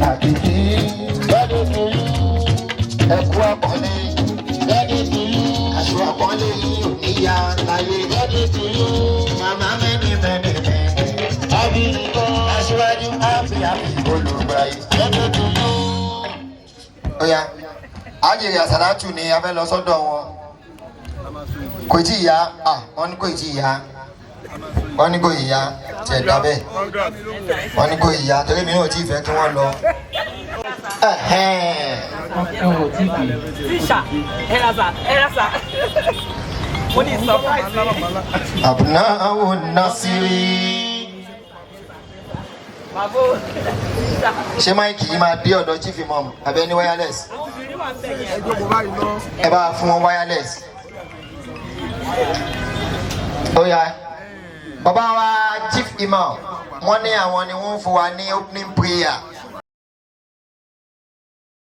Àkìkí birthday to you. Ẹkú àpọ́nlé birthday to you. Aṣọ àpọ́nlé yìí ò ní ya láyé birthday to you. Màmá many many many. Happy aṣíwájú, happy happy olùgbàyè birthday to you. Ó yá, àjèrè àsàlátù ni a fẹ́ lọ sọ́dọ̀ wọn. Kò tí ì yá. Wọ́n ní kò tí ì yá, wọ́n ní kò ì yá tiẹ̀ dá bẹ́ẹ̀. Wọ́n ní kò ì yá torí mi náà ò tí ì fẹ́ kí wọ́n lọ. Ẹ̀hẹ́n. Tíṣà, ẹ ra sà, ẹ ra sà. Mo ní surprise. Abna'u Nasiri. Bàbá o, tíṣà. Ṣé mic yìí máa dé ọ̀dọ̀ chief imam àbẹ́ ní wireless? Àwọn obìnrin wà ń bẹ̀ yẹn. Ẹ bá fún wọn wireless. Ó yá, bàbá wa chief imam, wọ́n ní àwọn ni wọ́n ń fún wa ní opening prayer.